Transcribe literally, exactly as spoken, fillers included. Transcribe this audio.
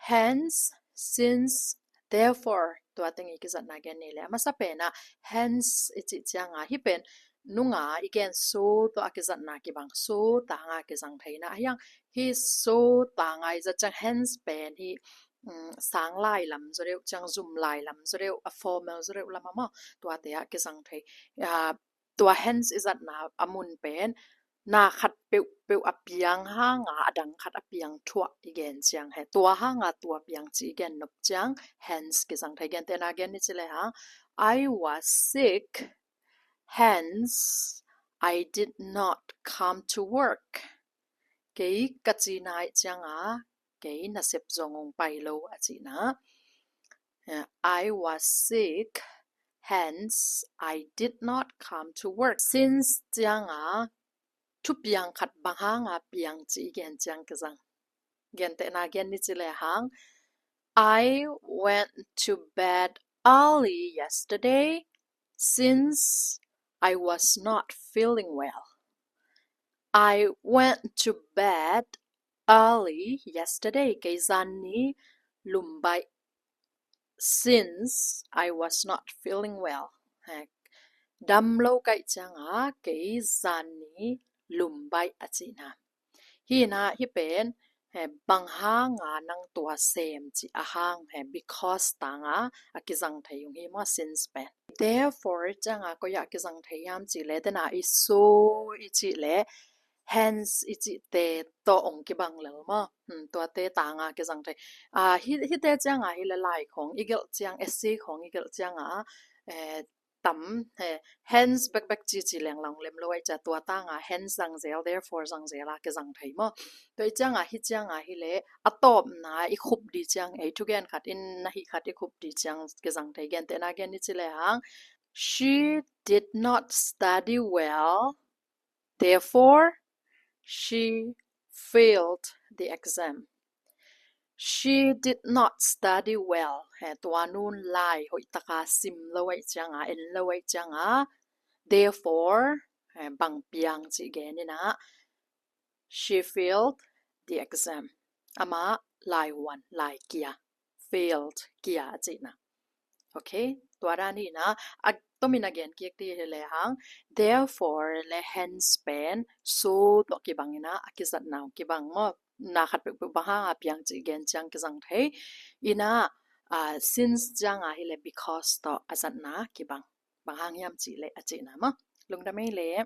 Hence, since, therefore, tua teng i kizatna gen ni le. A masa pen ah hence i cih ciang a, hih pen nunga i gen so tawh a kizatna kibang, so tanga kizang thei na. Ahi hang hih so tanga i zat ciang hence pen hih, mm, sang lai lam zaw deuh, ciang zum lai lam zaw deuh, a formal zaw deuh lam a maw, tuate ah kizang thei. Ah, tua hence i zatna a mun pen na khat peuhpeuh a piang hanga a dang khat a piang thuah i gen ciang hi. Tua hanga tua piang ci i gen nop ciang hence kizang thei. Gentehna gen ni ci le hang, I was sick, hence I did not come to work. Kei ka ci nai cianga kei nasep zong hong pai lo a cihna. Eh, I was sick, hence I did not come to work. Since cianga thupiang khat bang hanga piang ci i gen ciang kizang. Gentehna gen ni ci le hang, I went to bed early yesterday since I was not feeling well. I went to bed early yesterday. Kei zanni lumbaih, since I was not feeling well. He, dam lo ka hih cianga kei zanni lumbaih a cihna. Hih na, hih pen, he, bang hanga nang tua sem cih a hang, he, because tanga a kizang thei ung hi maw, since pen. Therefore cianga koi ah kizang thei hiam ci le, tena i so i cih le, hence i cihte tawh hong kibang lel maw. Hmm, tuate tanga kizang thei. Ah, hi, hihte cianga hi le lai khong i gelh ciang, essay khong i gelh cianga, eh, tam, he, hence bekbek cici leng lang lem lo ai cia, tua tanga hence zang zel, therefore zang zel a kizang thei maw. Tua i cianga hi cianga hi le a tawpna i khup di ciang, ei thugen khat in na hih khat i khup di ciang kizang thei. Gentehna gen ni ci le hang, she did not study well, therefore she failed the exam. She did not study well. He, tua nun lai hoih taka sim lo ai cianga, en lo ai cianga, therefore, he, bang piang cih gen ina, she failed the exam. Ama lai huan, lai kia, failed kia a cihna. Okay, tua dan hi na, a tomin a gen kik ti hi le hang, therefore le hence pen so tawh kibang ina, a kizatna kibang maw. Na khat peuhpeuh bang hanga piang cih gen ciang kizang thei ina, ah, since cianga hi le because tawh a zatna kibang. Bang hang hiam cih le a cihna maw. Lungdam ei le.